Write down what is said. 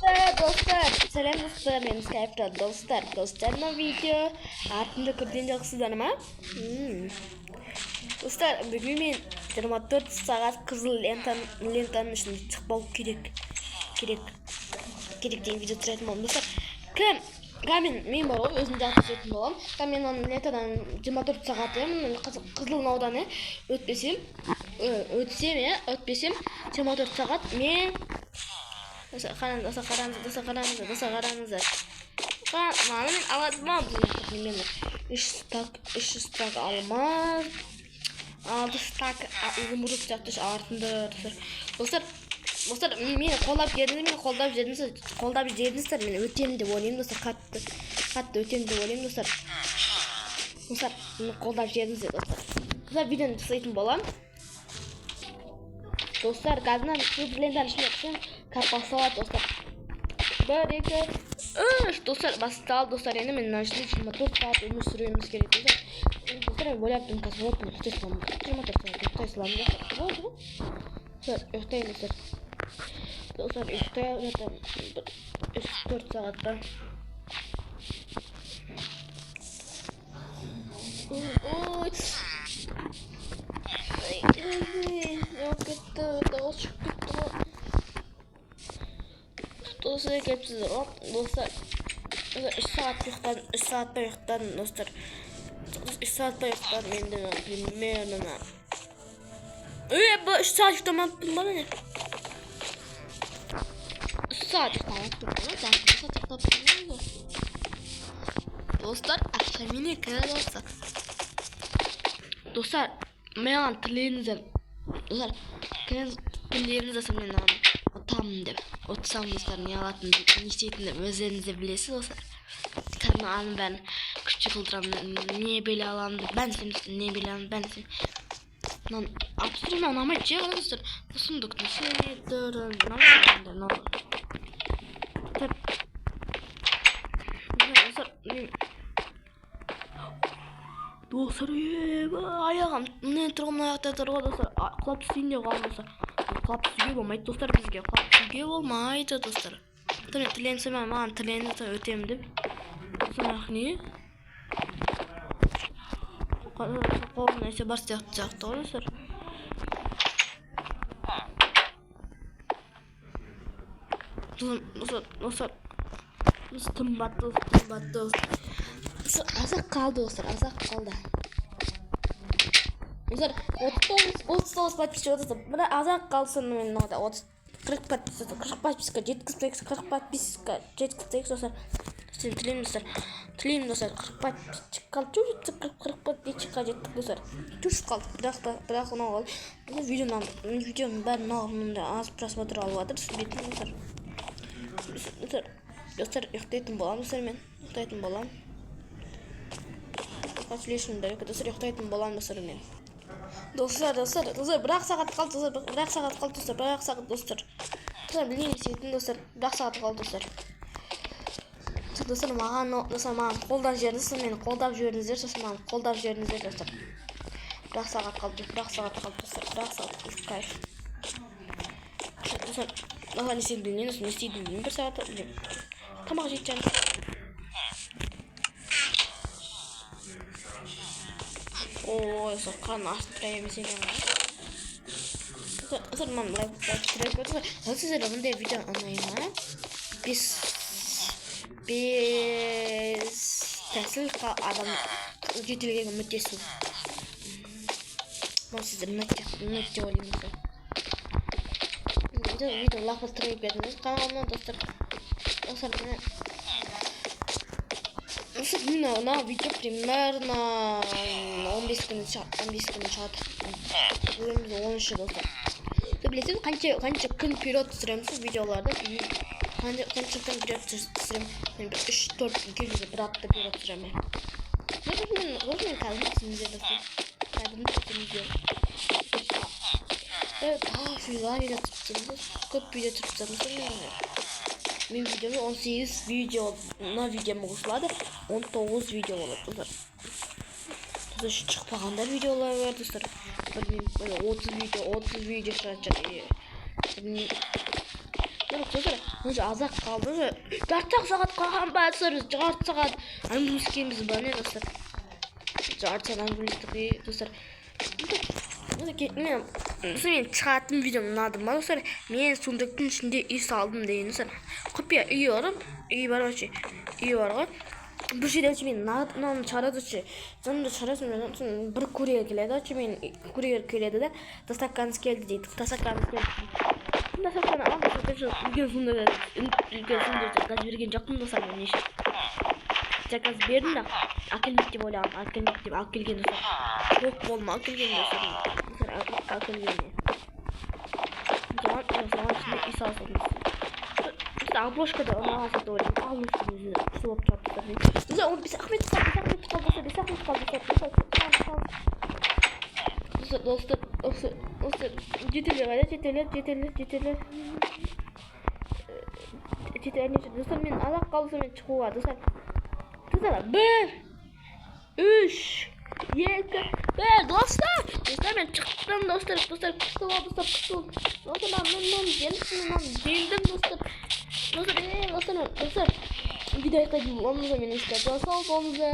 Достар, сәлем достар, мен Скайпта достар, достар, мына видео артында көрген жоқсыздар ма? Достар, бүгін мен 24 сағат қызыл лентаның ішінде шықпау керек. Керек. Керек деген видео түсіретін боламын. Достар, кім? Мен бар ғой, өзім жақсы түсіретін боламын. Кім мен оның лентадан 24 сағат, мен қызыл наудан өтпесем, өтсем, өтпесем 24 сағат мен. Достар, қараңыздар, достар, қараңыздар, достар, қараңыздар, достар, қараңыздар. Мынаны мен алатын боламын. Примерно 3 стак алмаз, 6 стак изумруд сияқты артында, достар. Достар, достар, мені қолдап жібердіңіздер, мені қолдап жібердіңіздер, қолдап жібердіңіздер, мен өтемін деп ойлаймын, достар, қатты, қатты өтемін деп ойлаймын, достар. Достар, мені қолдап жібердіңіздер, достар. Достар, видеоны жасайтын боламын. Достар, қазір қызыл лентаның ішіне түсем, басталады, достар. 1, 2, 3, достар, басталды, достар. Енді мен мына ішінде 24 сағат өмір сүруіміз керек, достар. Достар, мен ойлап тұрмын, қазір вот мен ұйықтай саламын. 24 сағат ұйықтай саламын, достар. Болды ғой. Достар, ұйықтаймын, достар. Достар, ұйықтай жатамын. Бір 3-4 сағатта. Ой. Ай, не болып кетті? Дауыс шығып кетті ғой. Достар, келіпсіздер ғой. Достар, 3 сағат ұйықтадым, 3 сағаттай ұйықтадым, достар. 3 сағаттай ұйықтадым, енді примерно. Бұл 3 сағат ұйықтамаппын ба не? 3 сағат ұйықтамаппын ба? Жарты сағат ұйықтаппын ғой. Достар, ақша менікі, достар. Достар, маған тілеңіздер. Достар, тілеңіздер, мен маған ұтамын деп. Ұтсам, достар, не алатынымды, не істейтінімді өздеріңіз де білесіз, достар. Кәдімгі аның бәрін күшті толтырамын, мебель аламын деп, бәрін істеймін, достар, мебель аламын, бәрін істеймін. Мынаны абсолютно ұнамайды ше, достар. Сундуктың ішіне тұр, ұнамайды енді мынау. Так. Достар, мен достар, аяғым міне тұр ғой, мына жақта тұр ғой, достар. Құлап түсейін деп қалдым, достар. Құлап түсуге болмайды, достар, бізге құлап түсуге болмайды, достар. Мен тіленсем, маған тіленіп өтемін деп. Сосын не? Қолымда нәрсе бар сияқты ғой, достар. Достар, достар, тым батты, тым батты. Аз-ақ қалды, достар, аз-ақ қалды. Достар, 39 подписчик, достар. Мына аз-ақ қалды, сонымен мынада 30 40 подписчик, 40 подписчикка жеткізсек, 40 подписчикка жеткізсек, достар. Сізден тілеймін, достар. Тілеймін, достар, 40 подписчик қалды. Чуть 40 подписчикка жеттік, достар. Чуть қалды. Бірақ та, бірақ мынау қалды. Видеоның бәрін мынау мындай аз просмотр алып жатыр, түсінбейтін, достар. Достар, достар, ұйықтайтын боламын, достар, мен. Ұйықтайтын боламын. Слишком далеко, достар, ұйықтайтын боламын, достар, мен. Достар, достар, достар, бір-ақ сағат қалды, достар, бір-ақ сағат қалды, достар, бір-ақ сағат, достар. Достар, білмеймін істейтін, достар, бір-ақ сағат қалды, достар. Достар, маған, достар, маған қолдап жібердіңіз, мені қолдап жібердіңіздер, сосын маған қолдап жібердіңіздер, достар. Бір-ақ сағат қалды, бір-ақ сағат қалды, достар, бір-ақ сағат қалды, кайф. Достар, маған не істейтінімді білмеймін, достар, не істейтінімді білмеймін, бір сағат білмеймін. Тамақ жейтін. Ой, достар, қарны ашып тұра емес екен ғой. Достар, маған былай тұра берді. Сіздерге бұндай видео ұнай ма? Бес тәсіл адам жетелге көмектесу. Маған сіздер ұнайды деп ойлаймын, достар. Видео лақпа тұра бердіңіз каналыма, достар. Достар, міне. Достар, мына видео примерно 15 күн шығады, 15 күн шығады. Бүгін біз 13-і, достар. Сіз білесіз, қанша күн вперед түсіреміз видеоларды? Қанша күн вперед түсіремін? Мен бір 3-4 күн, келесі бір апта вперед түсіремін. Мен кәдімгі түсініңіздер, достар. Кәдімгі түсініңіздер. Тағы видео түсіріп тастадым, көп видео түсіріп тастадым, достар, мен. Видеом 18 видео, мына видеом қосылады, 19 видео болады, достар. Достар, шықпағандар видеолар бар, достар. Білмеймін, 30 видео, 30 видео шығатын шығар. Білмеймін. Достар, уже аз-ақ қалды, уже жарты ақ сағат қалған ба, достар? Біз жарты сағат әңгімелескенбіз ба, не, достар? Жарты сағат әңгімелестік. И, достар, мен мен шығатын видеом ұнады ма, достар? Мен сундуктың ішінде үй салдым деген, достар, құпия үй бар ғой, үй бар вообще, үй бар ғой. Бір жерде вообще мен мынаны шығарады вообще, жанымда шығарасың, сосын бір курьер келеді вообще, мен курьер келеді да, «Доставкаңыз келді», — дейді. «Доставкаңыз келді», — дейді. Доставканы аламын. Үлкен сундук, үлкен сундук заказ берген жоқпын, достар. Мен не заказ бердім да, әкелмейді деп ойлағанмын, әкелмейді деп. Алып келген, достар, жоқ болдым, алып келген, достар. Достар, алып келген. Соған ішінде үй сала салдым. Достар, обложка да ұнаған сияқты ойлаймын. Обложка өзі күшті болып тұрады, достар. Достар, 15-ақ минут қалды, 5-ақ минут қалды, достар, 5-ақ минут қалды, достар. Достар, достар, достар, достар, жетелер қайда? Жетелер, жетелер, жетелер, жетелер. Достар, мен аз-ақ қалды мен шығуға, достар. Достар, бір, үш, екі, бір, достар. Достар, мен шықтым, достар. Достар, күшті болды, достар, күшті болды. Достар, мен мынаны жеңдім, мынаны жеңдім, достар. Достар, достар, достар, видео аяқтайтын боламыз. Мен сау болыңыздар.